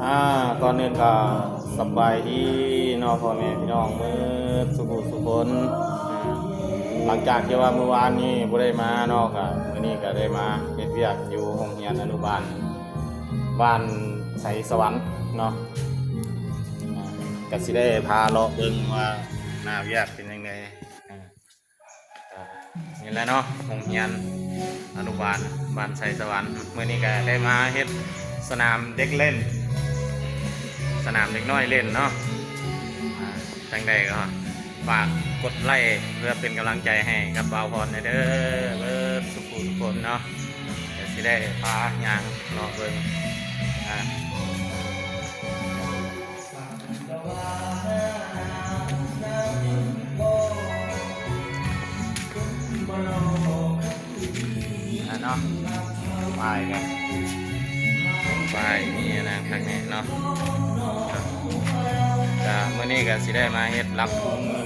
ອາ ກ່ອນອື່ນກໍສະບາຍດີເນາະ ພໍ່ແມ່ພີ່ນ້ອງເໝິດສູ່ຜູ້ສູ່ຄົນ. ອາ ຫຼັງຈາກທີ່ວ່າມື້ວານນີ້ບໍ່ໄດ້ມາເນາະ ກໍມື້ນີ້ກໍໄດ້ມາເຮັດວຽກຢູ່ໂຮງຮຽນອະນຸບານບ້ານໄຊສະຫວັນເນາະ. ອາ ກໍຊິໄດ້ພາເລາະເບິ່ງວ່າໜ້າວຽກເປັນຈັ່ງໃດ. ອາ ນີ້ແຫຼະເນາະ ໂຮງຮຽນອະນຸບານບ້ານໄຊສະຫວັນ. ມື້ນີ້ກໍໄດ້ມາເຮັດສະໜາມເດັກຫຼິ້ນ ສະໜາມເດັກນ້ອຍຫຼິ້ນເນາະ. ອາ ຈັ່ງໃດກໍຝາກກົດໄລ້ເພື່ອເປັນກຳລັງໃຈໃຫ້ກັບບ່າວພອນແດ່ເດີ ເບີດສູ່ຜູ້ທຸກຄົນເນາະ. ກໍຊິໄດ້ພາຍ່າງເລາະເບິ່ງ ອາ ອາເນາະ ປ້າຍກໍ ປ້າຍມີອັນນັ້ນຄັກແນ່ເນາະ. ກະມື້ນີ້ກະຊິໄດ້ມາເຮັດຫຼັກ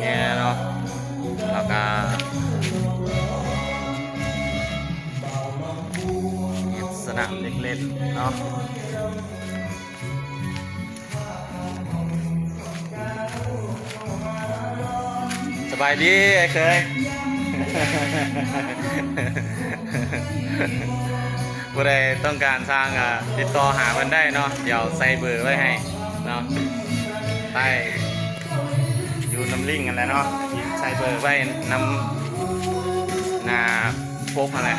ແນ່ເນາະ ແລ້ວກະເຮັດສະໜາມເດັກຫຼິ້ນເນາະ. ສະບາຍດີອ້າຍເຂີຍ ຜູ້ໃດຕ້ອງການຊ່າງກໍຕິດຕໍ່ຫາເພິ່ນໄດ້ເນາະ ດຽວໃສ່ເບີໄວ້ໃຫ້ເນາະ ໃຕ້ ຢູ່ນຳລິ້ງຫັ້ນແຫຼະເນາະ ໃສ່ເບີໄວ້ນຳໜ້າປົກຫັ້ນແຫຼະ.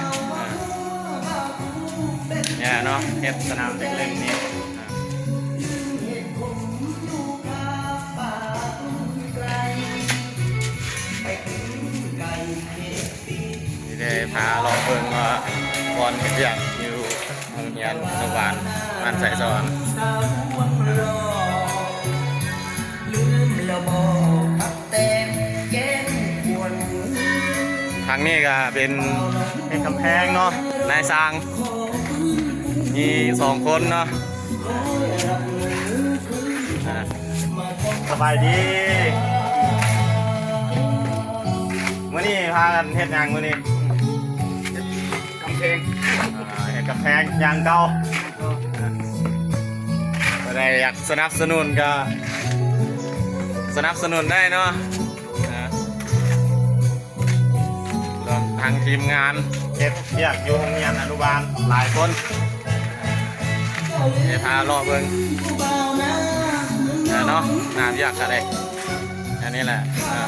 ເອີ ນີ້ເນາະ ເຮັດສະໜາມເດັກຫຼິ້ນນີ້ ຊິໄດ້ພາເລາະເບິ່ງວ່າບ່ອນເຮັດວຽກຢູ່ໂຮງຮຽນອະນຸບານບ້ານໄຊສະຫວັນ. ທາງນີ້ກໍເປັນເຮັດກຳແພງເນາະ ນາຍຊ່າງ ມີສອງຄົນເນາະ. ອາ ສະບາຍດີ ມື້ນີ້ພາກັນເຮັດຫຍັງມື້ນີ້? ເຮັດກຳແພງ ອາ ເຮັດກຳແພງຢ່າງເກົ່າ. ຜູ້ໃດຢາກສະໜັບສະໜູນກໍສະໜັບສະໜູນໄດ້ເນາະ. ອາ ລວມທັງທີມງານເຮັດວຽກຢູ່ໂຮງຮຽນອະນຸບານຫຼາຍຄົນ ໄດ້ພາເລາະເບິ່ງເນາະ ໜ້າວຽກກໍໄດ້ ອັນນີ້ແຫຼະ. ອາ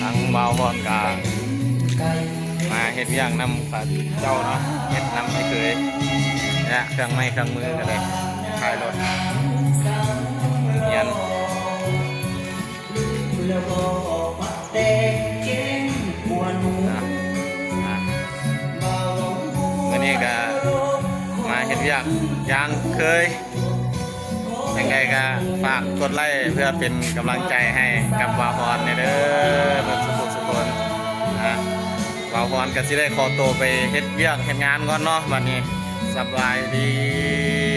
ທັງບ່າວພອນກໍມາເຮັດວຽກນຳ ເຈົ້າເນາະ ເຮັດນຳໄອ້ເຂີຍ ແລະ ເຄື່ອງໄມ້ເຄື່ອງມືກໍໄດ້ ຂາຍລົດ ຮຽນ ອາ ອາ ມື້ນີ້ກໍມາເຮັດວຽກຢ່າງເຄີຍ. ຈັ່ງໃດກໍຝາກກົດໄລ້ເພື່ອເປັນກຳລັງໃຈໃຫ້ກັບບ່າວພອນແດ່ເດີ ເບິດສູ່ຜູ້ສູ່ຄົນ. ອາ ບ່າວພອນກໍຊິໄດ້ຂໍໂຕໄປເຮັດວຽກເຮັດງານກ່ອນເນາະ ບັດນີ້ ສະບາຍດີ.